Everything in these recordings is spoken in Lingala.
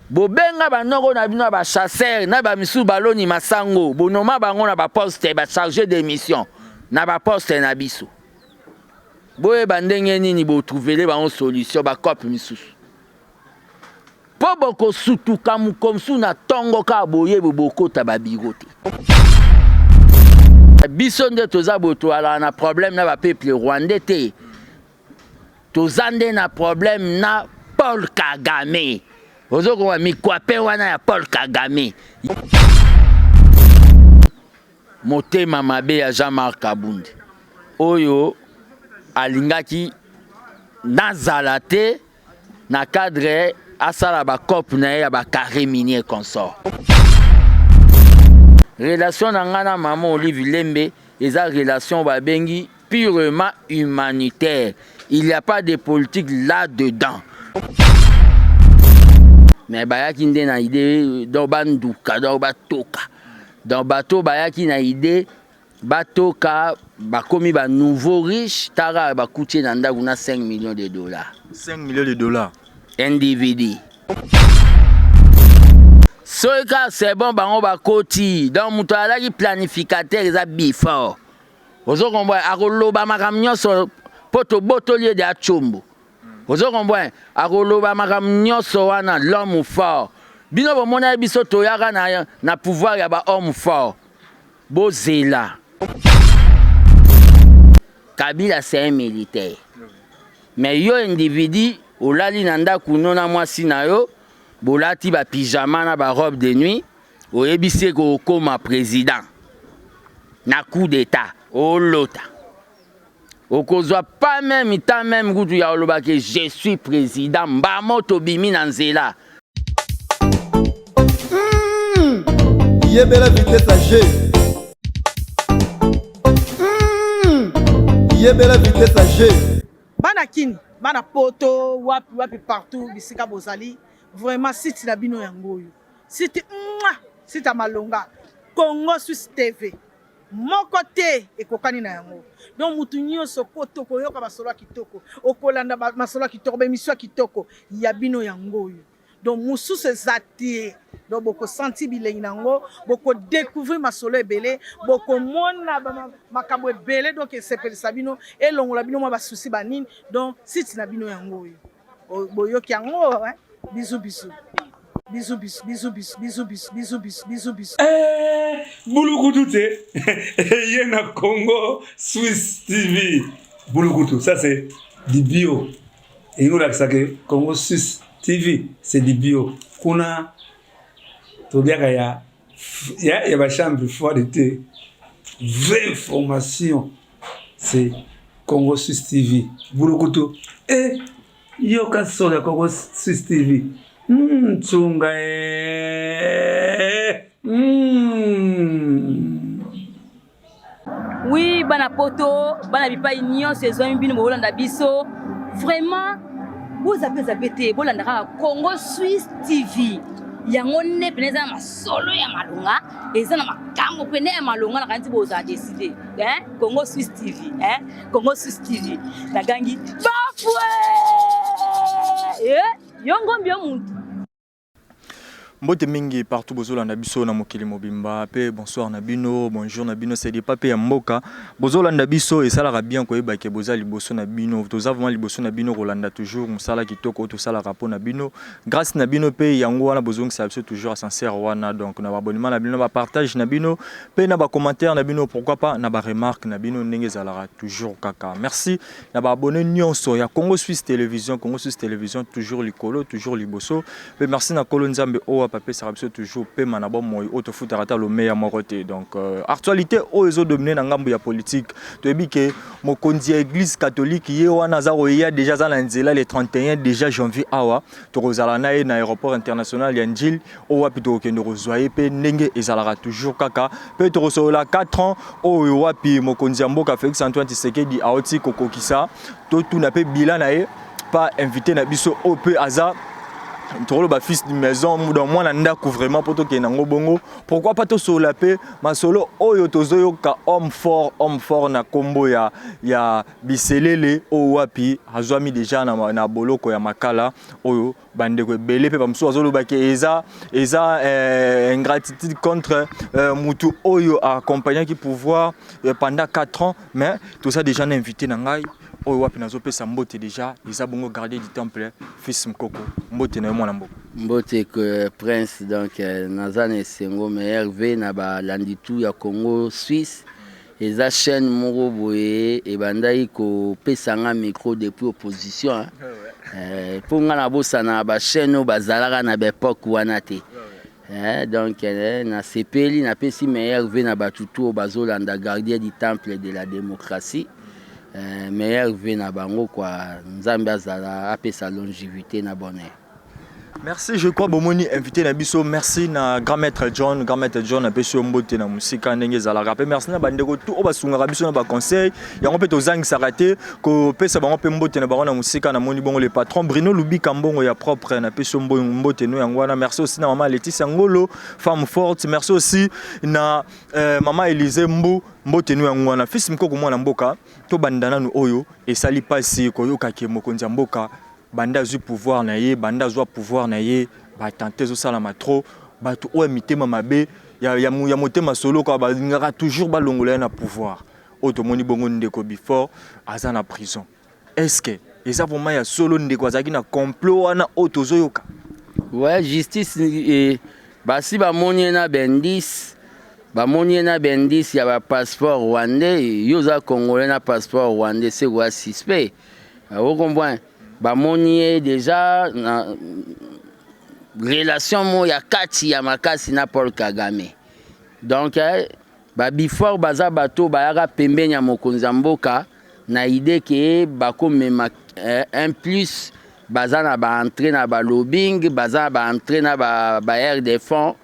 Bobenga ba noko na bino ya ba chasseurs na ba misusu baloni masango, bonoma bango na ba postes ba charges de mission na ba postes na biso. Boyeba ndenge nini bo trouvele bango solution ba coop misusu. Po bokosutuka mokomsu na tongo kaka boyebi bokota ba bureau te. Biso nde toza boye toalaka na problème na ba peuple rwandais te. Toza nde na problème na Paul Kagame. Ozo koma mikwape wana ya Paul Kagame. Motema mabe ya Jean-Marc Kabund oyo alingaki nazala te na cadre asala ba coop na ye ya ba carré minier consort. Relation na ngai na mama Olive Lembe eza relation babengi purement humanitaire, il n'y a pas de politique là dedans. Mais bayaki nde na idée donc banduka donc batoka donc bato bayaki na idée batoka bakomi ba nouveau riche tara bakuti na ndako na 5 millions de dollars. 5 millions de dollars. Individu. Soki kaka c'est bon bango bakoti donc moto azalaki planificateur eza before. Ozo comprendre akoloba makambo nyonso mpo tobotoli ye deya tshombo. Ozo comprendre akoloba makambo nyonso wana l'homme fort. Bino bomonaki biso toyaka na, na pouvoir ya ba homme fort. Bozela. Kabila c'est un militaire. Mais yo individu olali na ndako no na mwasi na yo bolati ba pyjama na ba robe de nuit oyebisi ye kokoma president na coup d'etat olota okozwa pas meme temps meme kutu ya oloba ke je suis president mbamo tobimi na nzela. Mmh, yebela vitesse ya G. Mmh, yebela vitesse ya G. Bana kin, bana poto, wapi wapi partout bisika bozali, vraiment site na bino yango oyo. Site mwah, site ya malonga. Congo Suisse TV. Moko te ekokani na yango. Donc mutu nyonso poto koyoka masolo ya kitoko, okolanda masolo ya kitoko, ba emission ya kitoko ya bino yango oyo. Donc mususu eza te. Donc boko sentir bilengi na yango, boko découvrir masolo ebele, bokomona makambo ebele donc esepelisa bino, elongola bino mwa ba soucis ba nini. Donc site na bino yango oyo. Boyoki yango hein? Bisous bisous. Bisous bisous bisous bisous bisous bisous bisous bisous bisous bisous. Eh, bulukutu te ye na Congo Suisse TV bulukutu ça c'est du bio elingi kolakisa ke Congo Suisse TV c'est du bio kuna toliaka ya ya, ya ba chambre froide te vraie information c'est Congo Suisse TV bulukutu eh yoka solo ya Congo Suisse TV tsunga eh. Oui, bana poto, bana bipai nyonso ezwami bino bolanda biso. Vraiment, bozape zape te, bolanda kaka Congo Suisse TV. Yango nde pene eza na masolo ya malonga, eza na makambo pene ya malonga na kanisi bozala décider. Hein? Congo Suisse TV, hein? Congo Suisse TV. Nagangi bafwe! Eh, yo ngombi yo muntu. Mbote mingi partout bozolanda biso na mokili mobimba pe bonsoir na bino bonjour na bino c'est pas pe ya mboka bozolanda biso esalaka bien koyeba ke boza liboso na bino toza vraiment liboso na bino kolanda toujours mosala kitoko oyo tosalaka mpo na bino grâce na bino pe yango wana bozongisa biso toujours ascenseur wana donc na baabonnement na bino na bapartage na bino pe na bacommentaire na bino pourquoi pas na baremarque na bino ndenge ezalaka toujours kaka merci na ba abonné nyonso ya Congo Suisse Télévision Congo Suisse Télévision toujours likolo toujours liboso pe merci na kolo Nzambe oyo apesaka biso toujours pema na bomoi oyo tofutaka ata lomeya moko te donc euh, actualité oyo ezo dominer na ngambo ya politique toyebi ke mokonzi ya église catholique ye wana aza koya déjà aza na nzela le 31 déjà janvier awa tokozala na ye na aéroport international ya Ndjili oyo wapi tokokende kozwa ye mpe ndenge ezalaka toujours kaka mpe tokosolola 4 ans oyo wapi mokonzi ya mboka Felix Antoine Tshisekedi aoti kokokisa totuna mpe bilan na ye pa invité na biso oyo mpe aza Tokoloba fils du maison, donc mwana ndako vraiment, mpo tokende yango bongo. Pourquoi pas tosolola mpe masolo oyo tozoyoka homme fort, homme fort na nkombo ya Biselele, oyo wapi azwami déjà na boloko ya Makala, oyo bandeko ebele mpe bamosusu bazolobaki eza ingratitude contre mutu oyo accompagnaki pouvoir pendant 4 ans. Mais toza déjà na invité na ngai oyo wapi nazopesa mbote déjà, eza bongo gardien du temple, Fils Mukoko. Mbote na yo, mwana mboka. Mbote ke Prince. Donc naza na esengo, meilleurs vœux na balandi tu ya Congo Suisse. Eza chaîne moko boye ebandaki kopesa nga micro depuis opposition, hein. Mpo nga nabosana bachaîne oyo bazalaka na baépoque wana te. Donc nasepeli, napesi meilleurs vœux na bato tu oyo bazolanda gardien du temple de la démocratie. Meilleurs vœux na bango kwa Nzambe azala apesa longévité na bonheur. Merci, je crois bomoni invité na biso. Merci na grand maître John, grand maître John apesi yo mbote na mosika ndenge ezalaka. Mpe merci na bandeko tu oyo basungaka biso na baconseil yango, mpe tozangisaka te kopesa bango mpe mbote na bango na mosika. Namoni bongo le patron Bruno Lubika, mbongo ya propre, napesi yo mbote no yango wana. Merci aussi na mama Laetitia Ngolo, femme forte. Merci aussi na mama Élysée Mbu, mbote no yango wana. Fils Mukoko, mwana mboka, tobanda nanu oyo esali mpasi koyokaki mokonzi ya mboka banda azwi pouvoir na ye, banda azwa pouvoir na ye, batante ezosalama trop. Bato oyo ya mitema mabe, ya motema solo kaka, balingaka toujours balongola ye na pouvoir. Oyo tomoni bongo ndeko Bifort aza na prison. Est ce que eza vraiment ya solo ndeko azalaki na complot wana oyo tozoyoka? Ouais, justice basi bamoni ye na bendis, bamoni ye na bendis ya bapasseport rwandais. Yo oza congolais na passeport rwandais, se koya suspect, ocomprend? Bamoni ye déjà na relation moko ya kati ya makasi na Paul Kagame. Donc babifor baza bato bayaka pembeni ya mokonzi ya mboka na idée ke bakomema un plus. Baza na baentrée na balobbying, baza na baentrée na babailleurs de fonds,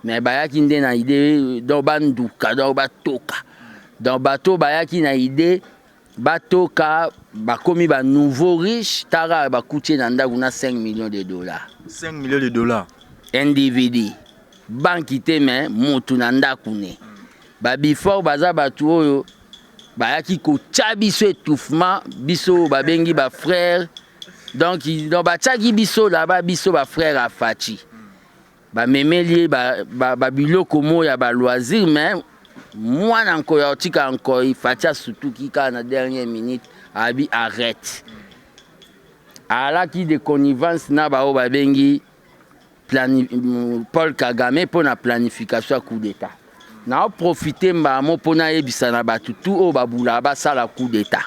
mais bayaki nde na idée donc banduka, donc batoka. Donc bato bayaki na idée batoka, bakomi banouveau riche. Tara bakuti na ndako na 5 millions de dollars. 5 millions de dollars. Individu, banki te, me motu na ndako ne. Babifor baza bato oyo bayaki kotya biso étouffement, biso oyo babengi bafrère. Donc batiaki biso là-bas, biso bafrère ya Fatshi, bamemeli ye babiloko moko ya baloisir, mais mwana nkoi aotika nkoi. Fatshi asutuki kaka na dernière minute, abi arrête. Alaki de connivence na baoyo babengi Paul Kagame mpo na planification ya coup d'état. Naoprofite mbamo mpo nayebisa na bato tu oyo babulaka basala coup d'état: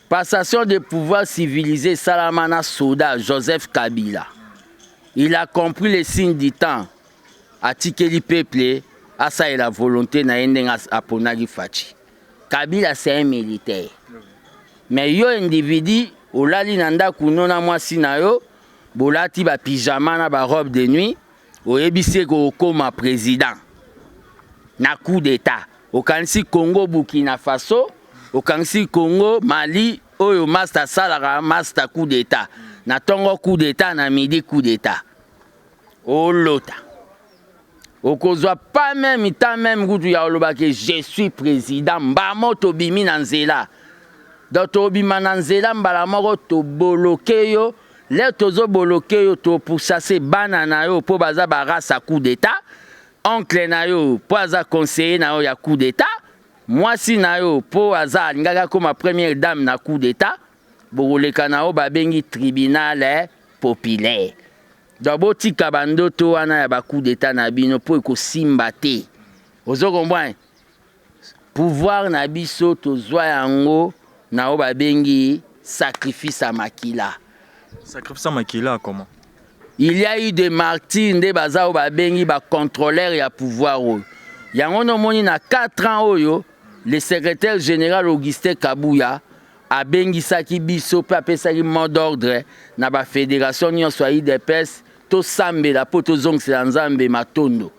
passation de pouvoir civilisé esalama na soda Joseph Kabila. Il a compris les signes du temps, atikeli peuple asalela volonté na ye ndenge aponaki Fatshi. Kabila, c'est un militaire, mais yo individu olali na ndako no na mwasi na yo, bolati bapyjama na barobe de nuit, oyebisi eke okóma président na coup d'état. Okanisi Congo Burkina Faso, okanisi Congo Mali, oyo master asalaka master coup d'état na ntongo, coup d'état na midi, coup d'état olota. Okozwa pas même temps même kutu ya olobaki "Je suis président". Mbamo tobimi na nzela, donc tobima na nzela mbala moko, tobloquer yo. Lere tozobloquer yo, topourchasser bana na yo mpo baza barace ya coup d'état, oncle na yo mpo aza conseiller na yo ya coup d'état, mwasi na yo mpo aza alingaki akóma première dame na coup d'état. Bokoleka na oyo babengi tribunal populaire. Donc botika bandoto wana ya bacoup d'état na bino mpo ekosimba te. Ozo comprendre? Pouvoir na biso tozwa yango na oyo babengi sacrifice ya makila. Sacrifice ya makila, comment? Il y a eu des martyrs nde baza oyo babengi bacontrôleur ya pouvoir oyo. Yango nomoni na 4 ans oyo, le secrétaire général Augustin Kabuya abengisaki biso mpe apesaki mot d'ordre na bafédération nyonso ya UDPS: tosambela mpo tozongisela Nzambe matondo.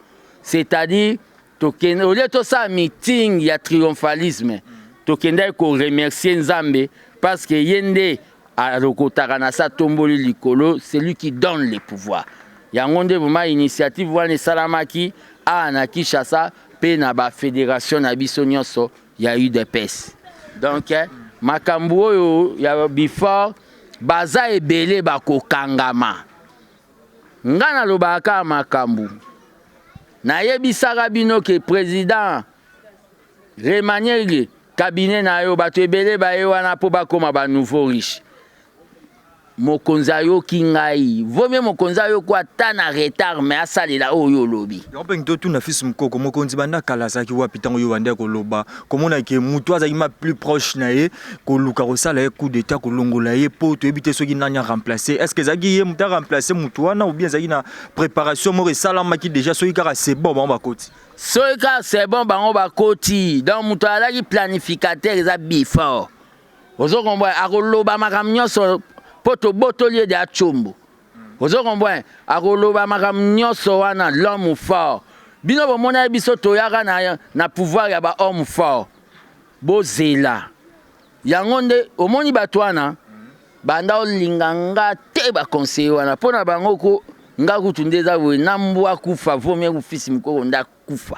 C'est-à-dire tokende, au lieu tosala meeting ya triomphalisme, tokendaki koremercier Nzambe parce que ye nde Alokotaka na se atomboli likolo, c'est lui qui donne le pouvoir. Yango nde vraiment initiative wana esalamaki awa na Kinshasa mpe na ba federation na biso nyonso ya udps. Donc makambo oyo ya before baza ebele bakokangama. Nga nalobaka kaka makambo nayebisaka bino ke president remanier cabinet na yo, bato ebele baye wana mpo bakoma ba nouveau riche. Mokonzi ayoki ngai, vaut mieux mokonzi ayoki ata na retard mais asalela oyo olobi. Yango mpe totuna fils Mukoko, mokonzi banda kala azalaki wapi ntango yo banda koloba komona ke moto azalaki ma plus proche na ye koluka kosala ye coup d'état, kolongola ye mpo toyebi te soki nani aremplace? Est ce que ezalaki ye moto aremplace motu wana ou bien ezalaki na préparation moko esalamaki déjà, soki kaka c'est bon bango bakoti? Soki kaka c'est bon bango bakoti. Donc moto azalaki planificateur eza before. Ozo comprendre, akoloba makambo nyonso mpo tobotoli ye de atshombo. Ozo comprendre, akoloba makambo nyonso wana, l'homme fort. Bino bomona biso toyaka na pouvoir ya ba homme fort. Bozela yango nde omoni bato wana banda olinga nga te, baconseiller wana mpo na bango ko nga kutu nde eza boye na mbwa kufa, vaut mieux fils Mukoko nde akufa.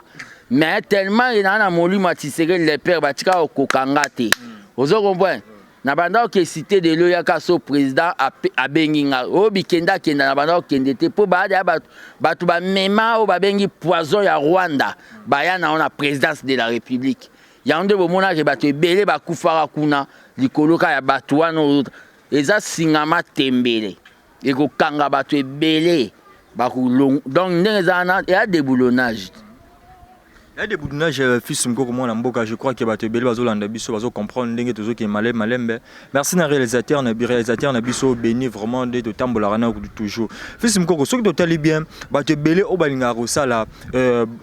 Mais tellement naa na molimo ya Tshisekedi le père, batika kokoka nga te. Ozo comprendre, na banda oke cité de l'eau yaka so président abengi nga oyo bikenda akenda, na banda okende te mpo baada ya bato, bato bamema oyo babengi poison ya Rwanda, baya na na présidence de la République. Yango nde bomonaka bato ebele bakufaka kuna likolo kaka ya bato wana. Oyo eza singama tembele ekokanga bato ebele. Donc ndenge eza wana, eya déboulonnage. Ya déboulonnage. Fils Mukoko, mwana mboka, je crois que bato ebele bazolanda biso bazocomprendre ndenge tozokende malembe malembe. Merci na réalisateur na réalisateur na biso béni, vraiment nde totambolaka na toujours. Fils Mukoko, soki totali bien, bato ebele oyo balingaka kosala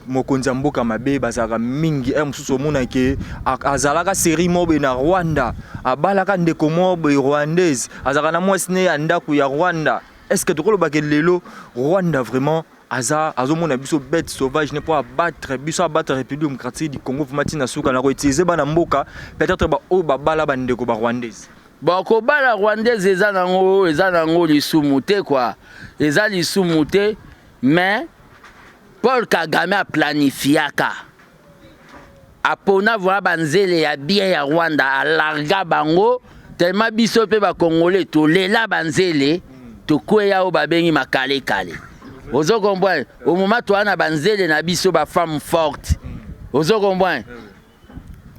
mokonzi ya mboka mabe bazalaka mingi. Ere mosusu omonake azalaka série moko boye na Rwanda, abalaka ndeko moko boye rwandaise, azalaka na mwasi ne ya ndako ya Rwanda. Est ce que tokolobaka lelo Rwanda vraiment aza azomona biso bête sauvage ne mpo abattre biso, abattre République démocratique du Congo vraiment ntina suka na koutiliser bana mboka, peut-être baoyo babala bandeko barwandaise? Bon, kobala rwandaise eza nango lisumu te quoi, eza lisumu te. Mais Paul Kagame aplanifiaka, apona vraiment banzele ya bien ya Rwanda, alarga bango tellement. Biso mpe bacongolais tolela banzele, tokweya oyo babengi makalekale. Ozo comprendre, au moment toza na banzele na biso, bafemme forte. Ozo comprendre,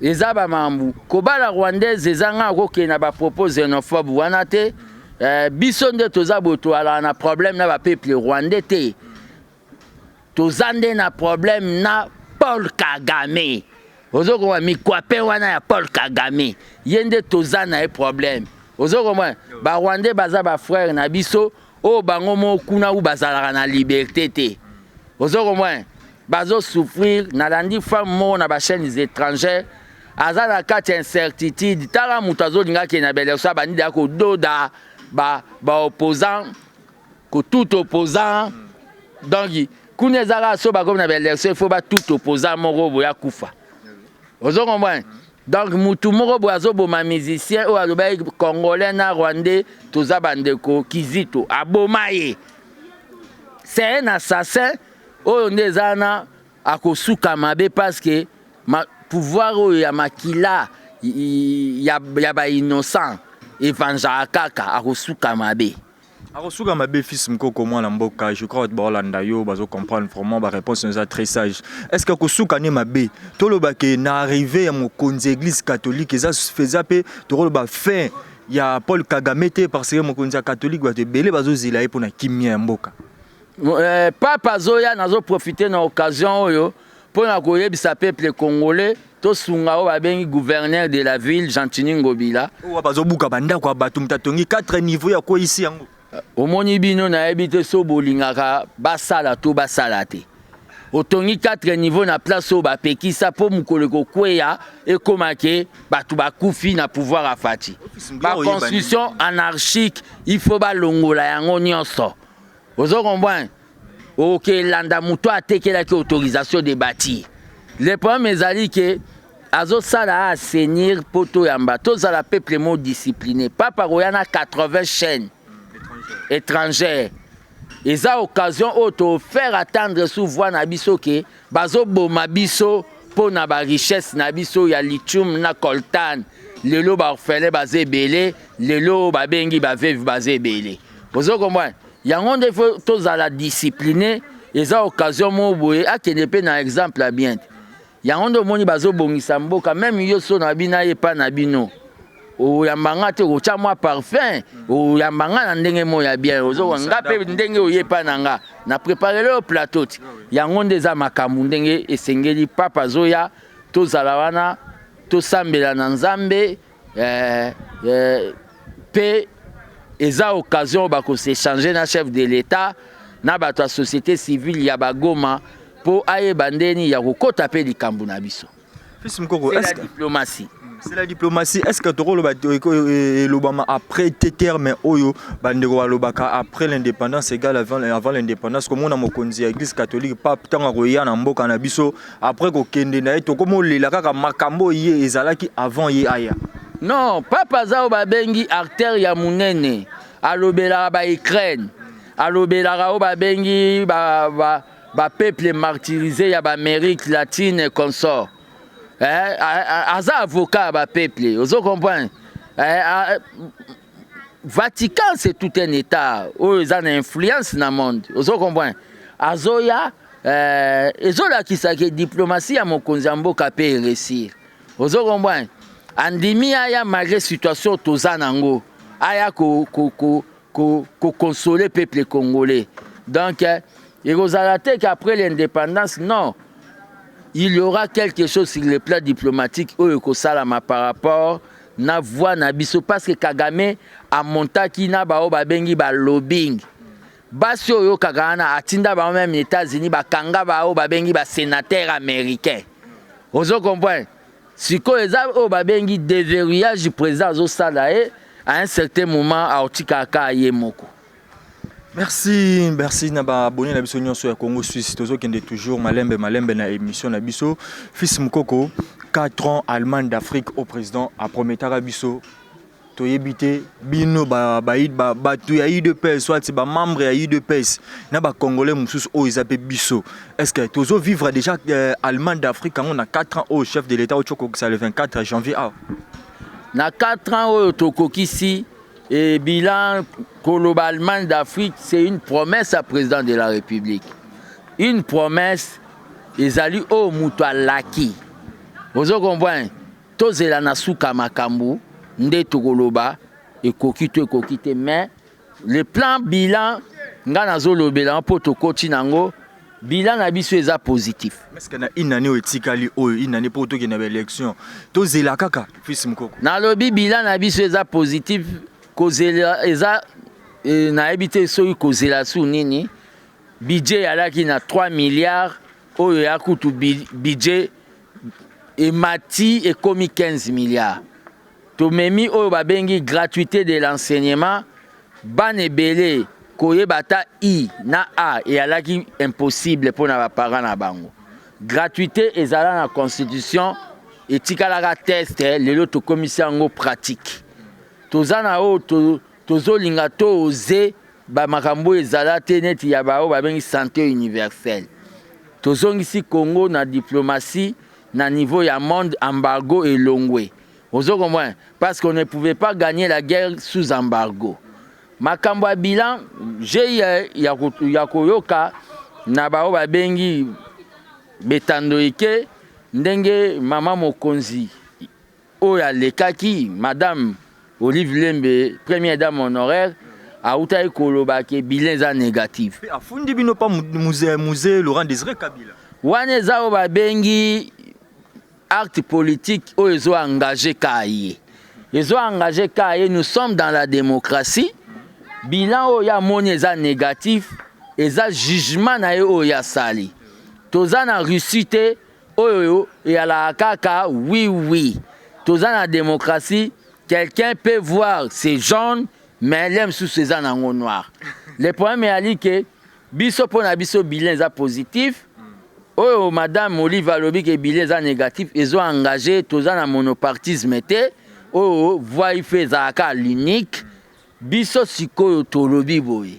eza bamambu kobala rwandaise eza nga akokende na bapropos xénophobe wana te. Biso nde toza boye, toalaka na problème na bapeuple rwandais te, toza nde na problème na Paul Kagame. Ozokomona mikwape wana ya Paul Kagame, ye nde toza na ye problème. Ozokomona, barwandais baza bafrère na biso oyo bango moko kuna u bazalaka na liberté te. Ozokomona, bazosouffrir. Nalandi femme moko na bachaînes étrangères, aza na kati ya incertitude. Tala, moto azolinga akende na baélection, abandi ya kododa baopposant, ba kotuta opposant. Donc kuna eza kaka so bakomi na baélection, il faut batuta opposant moko boye akufa. Ozo comprendre, donc mutu moko boye azoboma musicien oyo alobaki congolais na rwandais toza bandeko, Kizito, aboma ye. C'est un assassin. Oyo nde eza wana, akosuka mabe parce que pouvoir oyo ya makila ya bainnocent evangeaka kaka, akosuka mabe. Akosuka mabe. Fils Mukoko, mwana mboka, je crois bato baolanda yo bazocomprendre vraiment baréponse eza très sage. Est ce que kosuka ne mabe, tolobake na arrivé ya mokonzi église catholique eza feza mpe tokoloba fin ya Paul Kagame te, parce que mokonzi ya catholique, bato ebele bazozela ye mpona kimia ya mboka? Papa azoya, nazoprofite na occasion oyo mpona koyebisa peuple congolais tosunga oyo babengi gouverneur de la ville, Gentiny Ngobila. Oyo bazobuka bandako ya bato, moto atongi 4 niveau ya kweyisi yango. Omoni bino, nayebi te so bolingaka basala to basala te. Otongi 4 niveau na place oyo bapekisa, mpo mokolo ekokweya ekóma ke bato bakufi na pouvoir ya Fatshi. Baconstruction anarchique, il faut balongola yango nyonso. Ozo comprendre, okelanda moto atekelaki autorisation de bâtir. Le problème ezali ke Azosala assainir mpo toyamba, tozala peuple mo discipliné. Papa akoya na 80 chaînes étrangères. Eza occasion oyo tofaire attendre sous voix na biso ke bazoboma biso mpo na barichesse na biso ya lithium na coltan. Lelo baorphelin baza ebele, lelo babengi baveuve baza ebele. Ozo comprendre? Yango nde faut tozala discipliné. Eza occasion moko boye, akende mpe na exemple ya bien te. Yango nde omoni bazobongisa mboka. Même yo so na bino aye epa na bino, oyamba nga te, otya mwa parfum, oyamba nga na ndenge moko ya bien. Ozoka nga mpe ndenge oye epa na nga na préparer oyo plateau ti. Yango nde eza makambo ndenge esengeli. Papa azoya, tozala wana, tosambela na Nzambe mpe eza occasion oyo bakos'échanger na chef de l'État, na bato ya société civile ya Bagoma, mpo ayeba ndeni ya kokɔta mpe likambo na biso. Fils Mukoko, c'est la est-ce que diplomatie. C'est la diplomatie. Est-ce que tokoloba elobama après te terme oyo bandeko balobaka, après l'indépendance égale avant l'indépendance? Komona mokonzi ya Église catholique, pape, ntango akoya na mboka na biso, après kokende na ye, tokomolela kaka makambo ye ezalaki avant ye aya. Non, papa aza oyo babengi acteur ya monene. Alobelaka baUkraine, alobelaka oyo babengi bapeuple martyrisé ya baAmérique latine, consort. Aza avocat ya bapeuple, ozo comprendre? Vatican, c'est tout un état oyo eza na influence na monde, ozo comprendre? Azoya, ezolakisa ke diplomatie ya mokonzi ya mboka mpe eréussir, ozo comprendre? Andimi aya malgré situation toza nango, aya koconsoler ko, ko, ko peuple congolais. Donc ekozala te qu'après l'indépendance, non, il y aura quelque chose sur le plan diplomatique oyo ekosalama par rapport na voix na biso, parce que Kagame amontaki na bao babengi balobbying. Basi oyo kaka wana atinda bango même États-Unis, bakanga bao babengi basénateur américain, ozo comprendre? Sikoyo eza oyo babengi déverrouillage. Président azosala ye, à un certain moment aotikaka ye moko. Merci, merci na baabonné na biso nyonso ya Congo Suisse. Tozokende toujours malembe malembe na émission na biso. Fils Mukoko, 4 ans Allemagne d'Afrique au président aprometaka biso, toyebi te bino bato ya UDPS, soit bamembre ya UDPS na bacongolais mosusu oyo eza mpe biso, est ce que tozovivre déjà Allemagne d'Afrique yango na 4 ans oyo chef de l'État oyo tokokisa le 24 janvier awa? Na 4 ans oyo tokokisi e bilan, koloba Allemagne d'Afrique, c'est une promesse à président de la République. Une promesse ezali oyo moto alaki, ozo comprendre? Tozela na suka makambo nde tokoloba ekoki to ekoki te. Mais le plan bilan, nga nazolobela mpo tokoti nango, bilan na biso eza positif. Est-ce que na une année oyo etikali, oyo une année mpo tokende baélection, tozela kaka, fils Mokoko? Nalobi bilan na biso eza positif. Kozela eza nayebi te soki kozela su nini. Budget eyalaki na 3 milliards, oyo ya kutu budget emati, ekomi 15 milliards. Tomemi oyo babengi gratuité de l'enseignement. Bana ebele koyeba ata i na a eyalaki impossible mpo na baparent na bango. Gratuité ezala na constitution, etikalaka teste. Lelo tokomisi yango pratique. Toza na oyo tozolinga to oze bamakambo oyo ezala te, neti ya baoyo babengi santé universelle. Tozongisi Congo na diplomatie na niveau ya monde, embargo elongwe, ozo comprendre? Parce qu'on ne pouvait pas gagner la guerre sous embargo. Makambo ya bilan, jei ya koyoka na baoyo babengi betando eke ndenge mama mokonzi oyo alekaki, madame Olive Lembe, première dame honoraire, autaki koloba ke bilan eza négatif. Afundi bino pa Mzee Laurent Désiré Kabila. Wana eza oyo babengi acte politique oyo ezo-engage ka ye, ezo-engage ka ye. Nous sommes dans la démocratie. Bilan oyo amoni eza négatif, eza jugement na ye oyo asali. Toza na Russie te oyo eyalaka kaka oui. Toza na démocratie. Quelqu'un peut voir c'est jaune, mais le mosusu eza nango noir. Le problème eyali ke biso, mpo na biso, bilan eza positif. Oyo madame Olive alobi ke bilan eza négatif, ezo engagé, toza na monopartisme te. Oyo voix ife ezalaka l'unique. Biso sikoyo tolobi boye,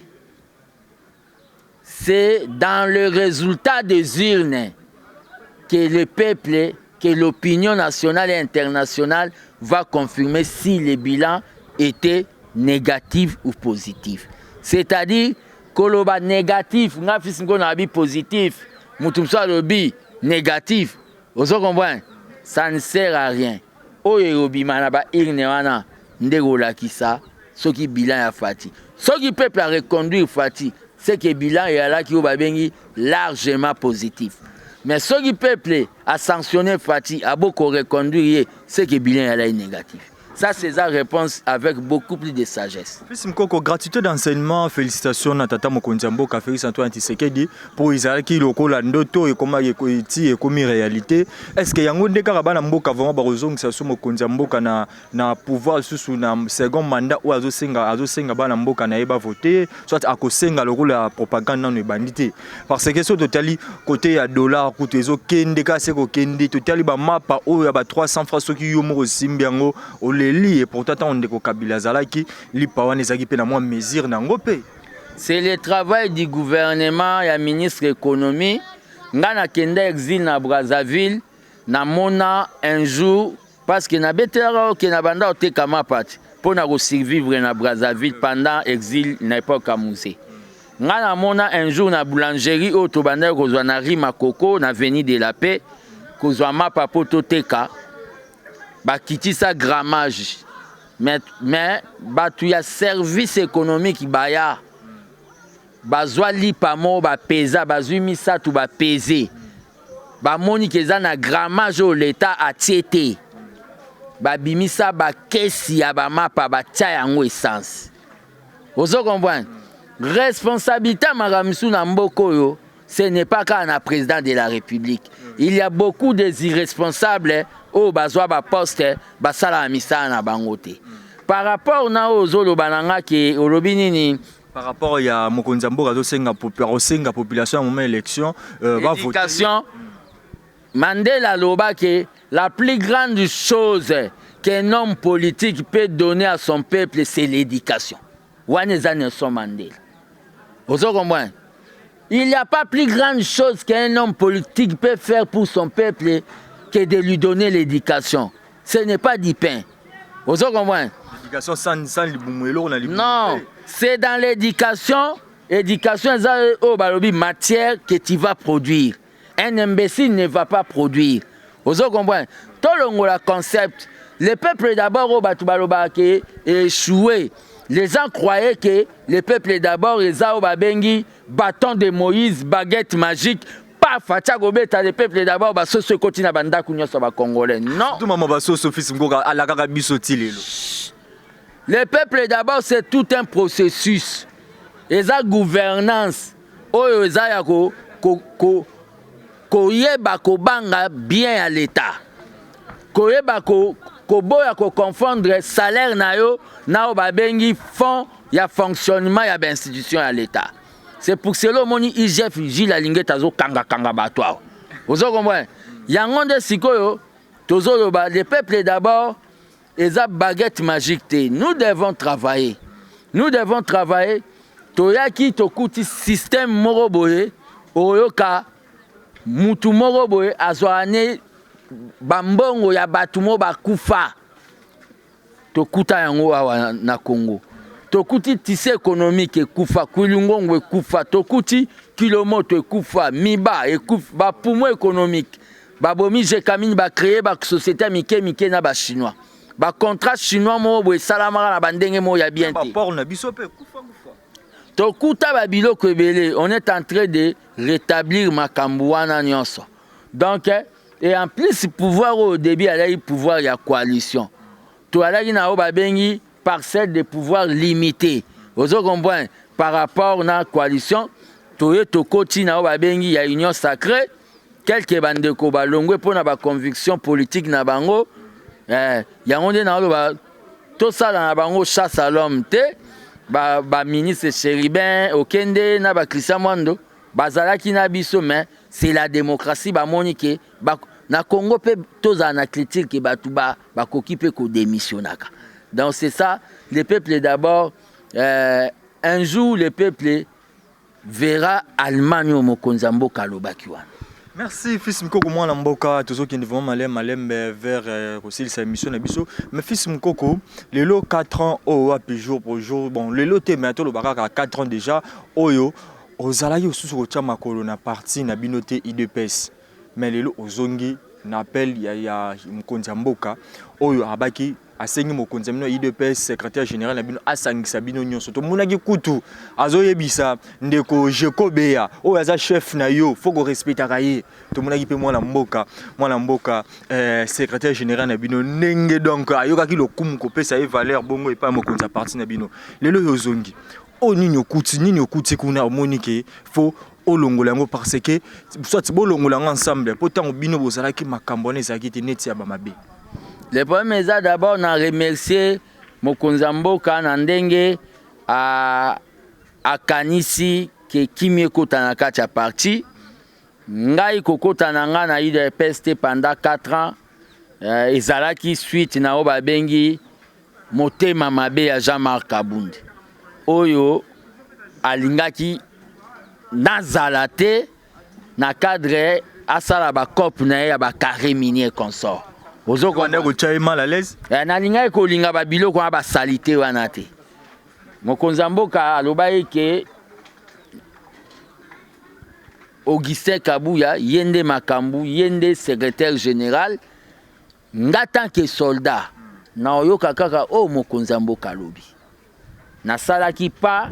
c'est dans le résultat des urnes que le peuple, que l'opinion nationale et internationale va confirmer si le bilan était négatif ou positif. C'est-à-dire koloba négatif, nga Fils Mukoko nalobi positif, mutu mosusu alobi négatif, ozo comprendre, ça ne sert à rien. Oyo ekobima na ba urne wana nde kolakisa soki bilan ya Fatshi. Soki peuple a reconduire Fatshi, c'est que bilan eyalaki oyo babengi largement positif. Mais soki peuple a sanctionné Fatshi, aboko reconduire ye, c'est que bilan eyalaki négatif. Ça, c'est sa réponse avec beaucoup plus de sagesse. Fils Mukoko, gratuité d'enseignement, félicitations na tata mokonzi ya mboka Félix Antoine Tshisekedi pour ezalaki lokola ndoto ekoma eti ekomi réalité. Est-ce que yango nde kaka bana mboka vraiment bakozongisa so mokonzi ya mboka na pouvoir susu na second mandat oyo azosenga bana mboka na ye bavote, soit akosenga lokola propagande nano ebandi te? Parce que so totali côté ya dollar kutu ezokende kaka se kokende, totali bamapa oyo ya ba 300 francs, soki yo moko osimbi yango oleli. Et pourtant ntango ndeko Kabila azalaki, lipa wana ezalaki mpe na mwa mesure na yango mpe. C'est le travail du gouvernement ya ministre économie. Nga nakenda exil na Brazzaville, namona un jour, parce que nabetelaka oke na banda oteka mapa ti mpo na kosurvivre na Brazzaville pendant exil na époque ya Mzee. Nga namona un jour na boulangerie oyo tobandaki kozwa na rue Makoko, na avenue de la Paix, kozwa mapa mpo toteka, bakitisa grammage, mais bato ya service économique baya, bazwa lipa moko, bapeza, bazwi misato, bapeze, bamoni ke eza na grammage oyo leta atie te. Babimisa bakesi ya bamapa, batia yango essence. Ozo comprendre? Responsabilité ya makambo misusu na mboka oyo, ce n'est pas kaka na président de la République. Il y a beaucoup des irresponsables oyo bazwa baposte, basalaka misala na bango te. Par rapport na oyo ozoloba na nga ke olobi nini? Par rapport ya mokonzi ya mboka azosenga population ya moment élection bavote. Éducation. Mandela alobaki: la plus grande chose qu'un homme politique peut donner à son peuple, c'est l'éducation. Wana eza Nelson Mandela. Ozo comprendre? Il n'y a pas plus grande chose qu'un homme politique peut faire pour son peuple que de lui donner l'éducation. Ce n'est pas du pain. Ozo comprendre? Éducation sans libumu, eloko na libumu. Non, c'est dans l'éducation. Éducation eza oyo balobi matière que tu vas produire. Un imbécile ne va pas produire. Ozo comprendre? Tolongola concept le peuple d'abord oyo bato balobaka ke échoué. Les gens croyaient que le peuple d'abord eza oyo babengi bâton de Moïse, baguette magique, paf, atia kobeta le peuple d'abord, basoso ekoti na bandako nyonso ya bacongolais. Non. Tout mama basoso, Fils Mukoko alakaka biso ti lelo. Le peuple d'abord, c'est tout un processus. Eza gouvernance oyo eza ya koyeba kobanga bien ya l'État, koyeba koboya koconfondre salaire na yo na oyo babengi fonds ya fonctionnement ya bainstitution ya l'État. C'est pour cela omoni IGF Jules Alingete azokangakanga bato awa. Ozo comprendre? Yango nde sikoyo tozoloba le peuple d'abord eza baguette magique te. Nous devons travailler, nous devons travailler. Toyaki, tokuti système moko boye, oyoka mutu moko boye azwaka ne bambongo ya bato moko bakufa. Tokuta yango awa na Congo. Tokuti tissu économique ekufa, Kwilu-Ngongo ekufa, tokuti Kilomoto ekufa, miba ekufa, bapoumon économique babomi Gécamines, bacréer basociété ya mike mike na bachinois, bacontrat chinois moko boye esalamaka na bandenge moko ya bien te. Baport na biso mpe kufa kufa. Tokuta babiloko ebele. On est en train de rétablir makambo wana nyonso. Donc, et en plus, pouvoir oyo au début alaki pouvoir ya coalition, toalaki na oyo babengi parcelle de pouvoir limité. Ozo comprendre? Par rapport na coalition, toye tokoti na oyo babengi ya union sacrée. Quelque bandeko balongwe mpo na baconviction politique na bango. Yango nde naoloba tosala na bango chasse à l'homme te. Baministre ba Chérubin Okende na baChristian Mwando bazalaki na biso, mais C'est la démocratie. Bamoni ke na Congo mpe tozala na culture ke bato bakoki mpe kodémissionnaka. Donc c'est ça, le peuple d'abord. Un jour, le peuple verra Allemagne oyo mokonzi ya mboka alobaki wana. Merci, fils Mukoko, mwana mboka. Tozokende vraiment malembe malembe vers kosilisa émission na biso. Mais fils Mukoko, lelo 4 ans oyo wapi, jour pour jour, bon, lelo te, mais toloba kaka 4 ans déjà oyo ozalaki osusu kotia makolo na parti na bino te, UDPS, mais lelo ozongi na appel ya mokonzi ya mboka oyo abaki asengi mokonzi ya bino ya UDPS, secrétaire général na bino, asangisa bino nyonso. Tomonaki kutu azoyebisa ndeko Jekobeya oyo aza chef na yo, fo korespectaka ye. Tomonaki mpe mwana mboka secrétaire général na bino, ndenge donc ayokaki lokumu kopesa ye valeur bongo epai ya mokonzi ya parti na bino. Lelo oyo ozongi, oyo nini okuti, nini okuti kuna omoni ke fo olongola yango? Parce que soit bolongola yango ensemble, mpo ntango bino bozalaki, makambo wana ezalaki te neti ya bamabe. Le problème eza d'abord na remercier mokonzi ya mboka na ndenge akanisi ke kimia ekota na kati ya parti. Ngai kokota na ngai na UDPS te pendant 4 ans, ezalaki suite na oyo babengi motema mabe ya Jean-Marc Kabund, oyo alingaki nazala te na cadre asala bacope na ye ya bacarré minier consort. Ozobanda kotya ye mal à l'aise. Nalingaki kolinga babiloko wana, basali te wana te. Mokonzi ya mboka alobaki ke Augustin Kabuya ye nde makambo, ye nde secrétaire général. Nga tant que soldat, na oyoka kaka oyo mokonzi ya mboka alobi. Nasalaki pas,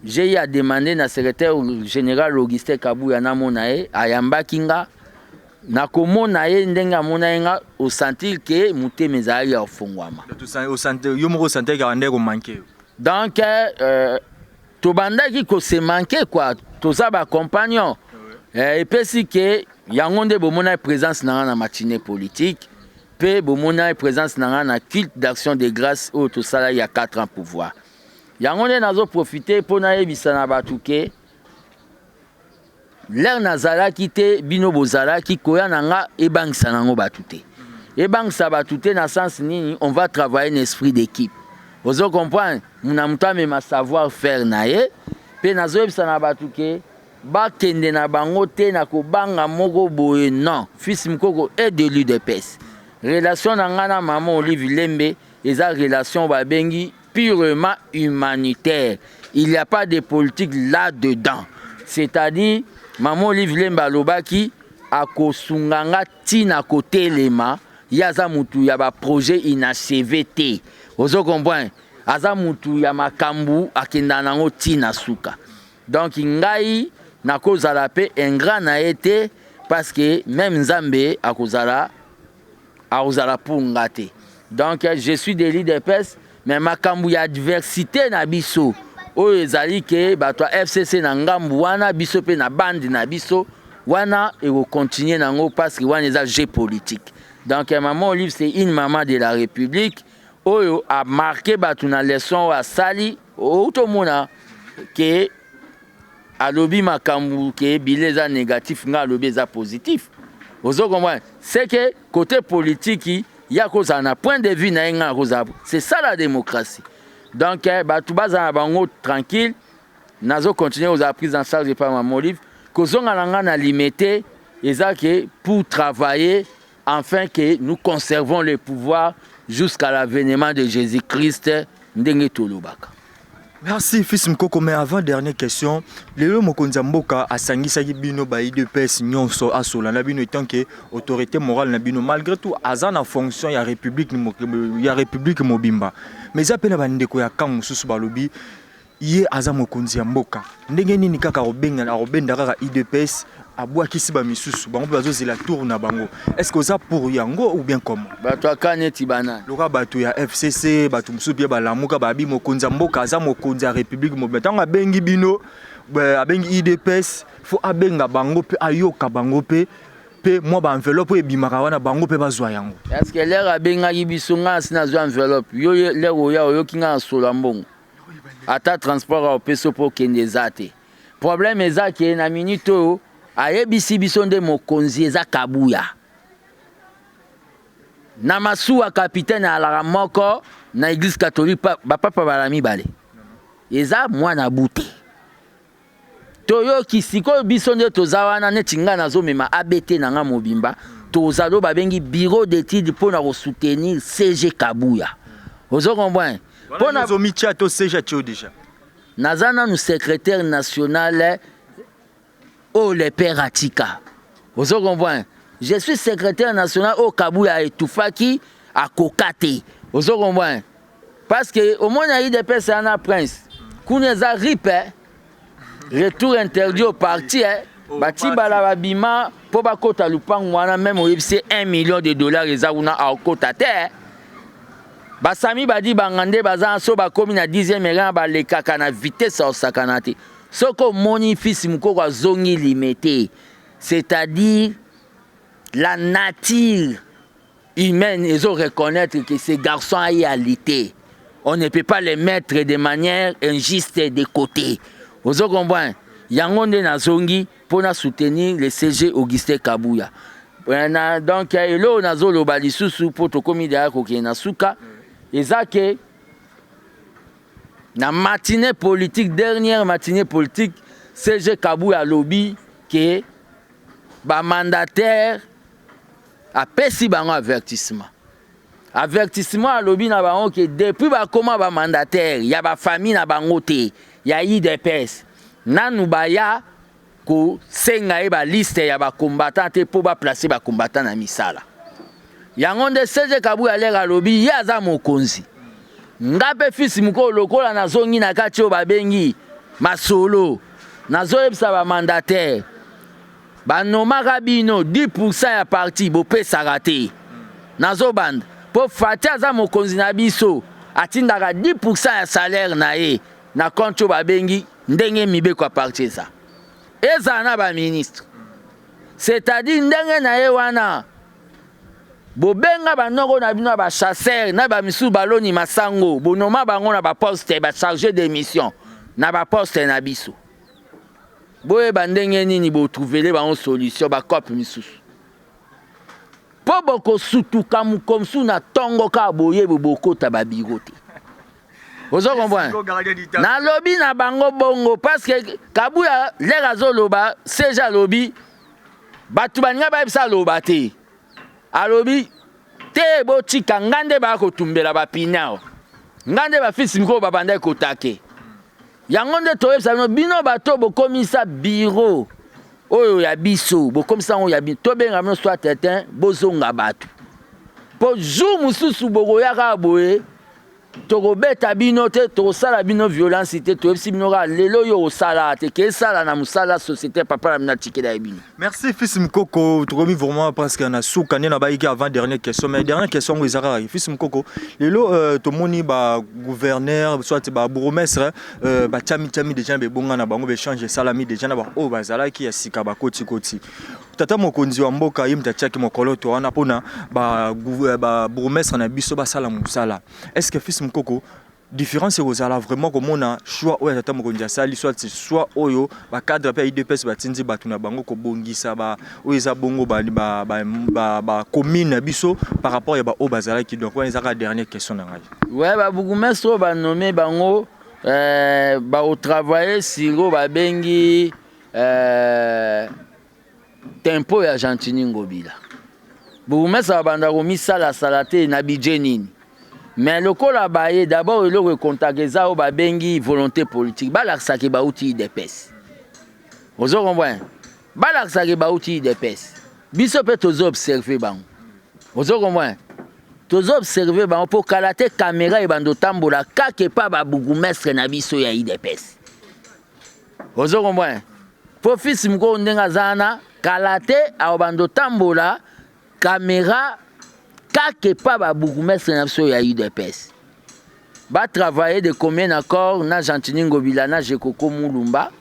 j'ai eu à demander na secrétaire général Augustin Kabuya namona ye. Ayambaki nga. Nakomona ye, ndenge amona ye nga, osentir ke motema ezalaki ya kofungwama. Yo moko osentir kaka nde komanke. Donc tobandaki kose manquer quoi, toza bacompagnon. Epesi ke yango nde bomona présence na nga na matinée politique, mpe bomona présence na nga na culte d'action de grâce oyo tosalaki ya 4 ans pouvoir. Yango nde nazoprofite mpo nayebisa na bato ke l'heure nazalaki te, bino bozalaki koya na nga, ebangisa nango bato te. Ebangisa bato te na sens nini? On va travailler un esprit d'équipe, ozo comprendre? Na moto amema savoir faire na ye. Mpe nazoyebisa na bato ke bakende na bango te na kobanga moko boye. Non, fils Mukoko est de l'UDPS. Relation na ngai na mama Olive Lembe eza relation babengi purement humanitaire, il n'y a pas de politique là-dedans. C'est-à-dire, mama Olive Lembe alobaki akosunga nga ntina kotelema. Ye aza mutu ya baprojet inachevé te, ozo comprendre? Aza mutu ya makambo akendaka nango ntina suka. Donc ngai nakozala mpe ingrat na ye te, parce que même Nzambe akozala pour nga te. Donc je suis de l'UDPS, mais makambo ya adversité na biso oyo ezali ke bato ya FCC na ngambu wana, biso mpe na bande na biso wana, ekocontinue nango, parce que wana eza jeu politique. Donc maman Olive, c'est une maman de la République oyo amarqué bato na leçon oyo asali. Outomona ke alobi makambo ke bilan eza négatif, nga alobi eza positif, ozo comprendre? C'est que côté politique, ya kozala na point de vue na ye, nga kozala. C'est ça la démocratie. Donc bato bazala na bango tranquille. Nazo continuer kozala prise en charge epai mama Olive. Kozonga na nga na Limete eza ke pour travailler afin que nous conservons le pouvoir jusqu'à l'avènement de Jésus-Christ, ndenge tolobaka. Merci, fils Mukoko. Mais avant, dernière question. Lelo mokonzi ya mboka asangisaki bino ba UDPS nyonso, asola na bino étant que autorité morale na bino. Malgré tout, aza na fonction ya république mobimba. Mais eza pe na bandeko ya camp mosusu balobi ye aza mokonzi ya mboka, ndenge nini kaka akobenga, akobenda kaka UDPS, abwakisi bamisusu, bango mpe bazozela tour na bango? Est ce que oza pour yango ou bien comment? Bato aka neti banani? Loka bato ya FCC, bato mosusu mpe balamuka, babi mokonzi ya mboka aza mokonzi ya république mobimba. Ntango abengi bino, abengi UDPS, fo abenga bango mpe, ayoka bango mpe mwa baenveloppe oyo ebimaka wana, bango mpe bazwa yango. Parce que l'heure abengaki biso, ngai asi nazwa enveloppe. Yo l'heure oya, oyoki ngai nasola mbongo, ata transport aopesa mpo okende eza te. Problème eza ke na minute oyo Ayebisi biso nde mokonzi eza Kabuya. Na masuwa capitaine alaka moko na eglise catholique ba papa bala mibale. Eza mwana bute. Toyoki sikoyo biso nde toza wana neti nga nazomema ABT na nga mobimba tozali oyo babengi bureau d'étude mpo na kosoutenir CG Kabuya. Ozo comprendre? Mpo na ozomitia to CG atio déjà. Naza nanu secrétaire national oyo le père atika. Ozo comprendre? Je suis secrétaire national oyo Kabuya etufaki akoka te. Ozo comprendre? Parce que omoni ya UDPS wana prince kuna eza rip eh? Retour interdit au parti eh? Batibala babima mpo bakota lupangu wana meme oyebisi 1 million de dollars eza kuna akota te eh? Basami badi banga nde baza so bakomi na 10e rang balekaka na vitesse ya kosakana te. Soki omoni fils Mukoko azongi limete, c'est-à-dire la nature humaine ezo reconnaître que ce garçon a alité. On ne peut pas le mettre de manière injuste de côté. Ozo comprendre? Yango nde nazongi mpo na soutenir le CG Augustin Kabuya. Na, donc eloko nazoloba lisusu mpo tokomi deya kokende na suka eza ke na matinée politique, dernière matinée politique, CG Kabuya alobi ke ba mandataire apesi bango avertissement. Avertissement alobi na bango ke depuis bakoma ba mandataire ya ba famille na bango te ya UDPS nanu baya kosenga ye ba liste ya ba combattant te mpo ba placer ba combattant na misala. Yango nde CG Kabuya lere alobi ye aza mokonzi. Nga mpe fils mokolo lokola nazongi na kati oyo babengi masolo, nazoyebisa ba mandataire banomaka bino 10% ya parti bopesaka te. Nazobanda mpo Fatshi aza mokonzi na biso, atindaka 10% ya salaire na ye na compte oyo babengi ndenge mibeko ya parti eza, ezala na ba ministre, c'est-à-dire ndenge na ye wana bobenga banoko na bino ya ba chasseur na ba misusu baloni masango, bonoma bango na ba poste ba chargé de mission na ba poste na biso, boyeba ndenge nini botrouvele bango solution ba cope misusu mpo bokosutuka mokomsu na ntongo kaka boyebi bokota ba biro te. Ozo comprendre? Nalobi na bango bongo parce que Kabuya lere azoloba CG alobi bato balinga bayebisa aloba te, alobi te botika nga nde baya kotumbela bapine awa, nga nde bafisi mikolo babandaki kotake yango nde toyebisa bino, bino bato bokomisa biro oyo ya biso, bokomisa yango ya bino, tobenga bino soit te bozonga bato mpo jour mosusu bokoya kaka boye tokobeta bino te, tokosala bino violence te, toyebisi bino kaka lelo yo osala te, ke esala na mosala société papa na bino atikela ye bino. Merci fils Mukoko, tokomi vraiment presque na suka nde nabayiki avant dernière question, mais dernière question yango eza kaka fils Mukoko lelo tomoni ba gouverneur soit ba bourgmestre batiami tiami déjà bebonga na bango, baechange esalami déjà na baoyo bazalaki ya sika bakoti koti. Tata mokonzi wa mboka ye moto atiaki mokoloto wana mpona ba bourgmestre na biso basala mosala. Est-ce que fils Mukoko différence ekozala vraiment komona choix oyo tata mokonzi asali, soit soit oyo ba cadre pe ya UDPS batindi bato na bango kobongisa ba oyo eza bongo ba ba ba, ba, ba commune na biso par rapport ya ba oyo bazalaki? Donc wana ezaka dernière question na ngai. Ouais, ba bourgmestre oyo banome bango bakotravaille sur oyo babengi tempo ya Gentiny Ngobila. Bourgmestre babanda komisalasala te na budget nini, mais lokola baye d'abord eloko ekontaka eza oyo babengi volonté politique, balakisaka bauti UDPS. Ozo comprendre? Balakisaka bauti UDPS, biso mpe tozo observe bango. Ozo comprendre? Tozo observe bango mpo kala te kamera ebanda otambola kaka epa ba bourgmestre na biso ya UDPS. Ozo comprendre? Po fils mokolo ndenge aza wana kala te akobanda otambola kamera kaka epa ba bourgmestre na biso ya UDPS. Ba travailler de combien accord na Gentiny Ngobila na Jekoko Mulumba,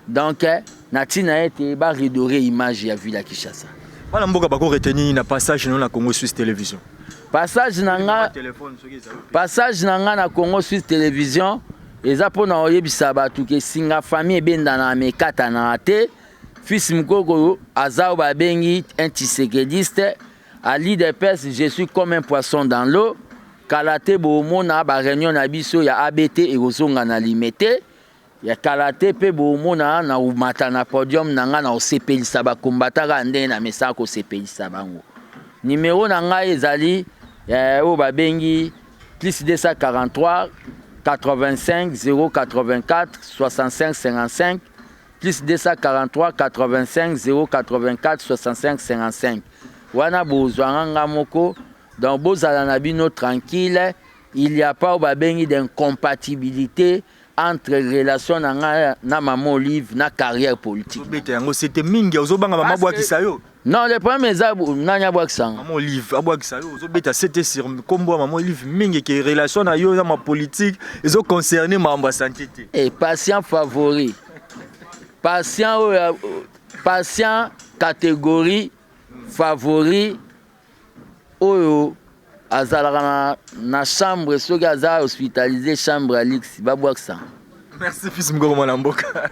donc na ntina ete ba redorer image ya ville ya Kinshasa. Bana mboka bako retenir na passage no na Congo Suisse Télévision. Passage na nga na Congo Suisse Télévision eza mpona koyebisa bato ke singa famille ebendana mekatanaka te. Fils Mukoko aza oyo babengi un tshisekediste. À l'UDPS, je suis comme un poisson dans l'eau. Kala te bomona ba réunion na biso ya ABT ekozonga na Limete. Ya kala te mpe bomona na umata na podium na ngai na kosepelisa bakombataka ndenge na mesana kosepelisa bango. Numero na ngai ezali oyo babengi plus 243 85 084 65 55, plus 243 85 084 65 55. Wana bozwanga nga moko. Donc bozala na bino tranquille, il y a pas oyo babengi d'incompatibilité entre relation na ngai na mama Olive na carrière politique. Ozobeta yango sete mingi, ozobanga mama abwakisa yo. Non, le problème eza nani abwakisanga? Mama Olive abwakisa yo. Ozobeta sete sur nkombo ya mama Olive mingi ke relation na yo na ma politique ezoconcerne makambo ya santé te. E patient favori, patient oyo, patient catégorie favori oyo azalaka na chambre, soki aza hospitalisé, chambre ya luxe, babwakisanga. Merci, fils Mukoko, mwana mboka,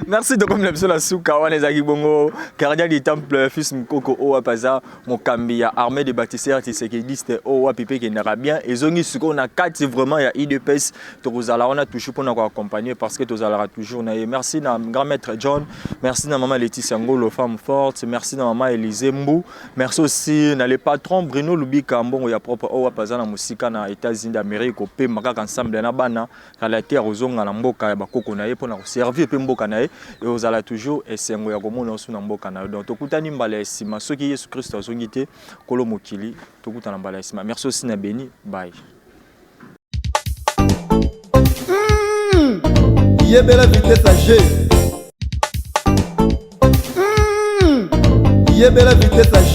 merci. Tokomi na biso na suka. Wana ezalaki bongo gardien du temple fils Mukoko, oyo wapi aza mokambi ya armée de bâtisseur tshisekediste, oyo wapi mpe ekendaka bien. Ezongi sikoyo na kati vraiment ya UDPS. Tokozala wana toujours mpona koaccompagner, parce que tozalaka toujours na ye. Merci na grand maître John, merci na mama Laetitia Ngolo, femme forte, merci na mama Élysée Mbu, merci aussi na le patron Bruno Lubika, mbongo ya propre, oyo wapi aza na mosika na États-Unis d'Amérique, opema kaka ensemble na bana. Kala te akozonga na mboka ya bakoko na ye mpona koservir mpe mboka na ye. Ekozala toujours esengo ya komona osu na mboka na yo. Donc tokutani mbala ya nsima, soki Yesu Kristo azongi te, kolo mokili, tokutana mbala ya nsima. Merci aussi na Beni. Bye. Yebela vitesse ya G. Yebela vitesse ya G.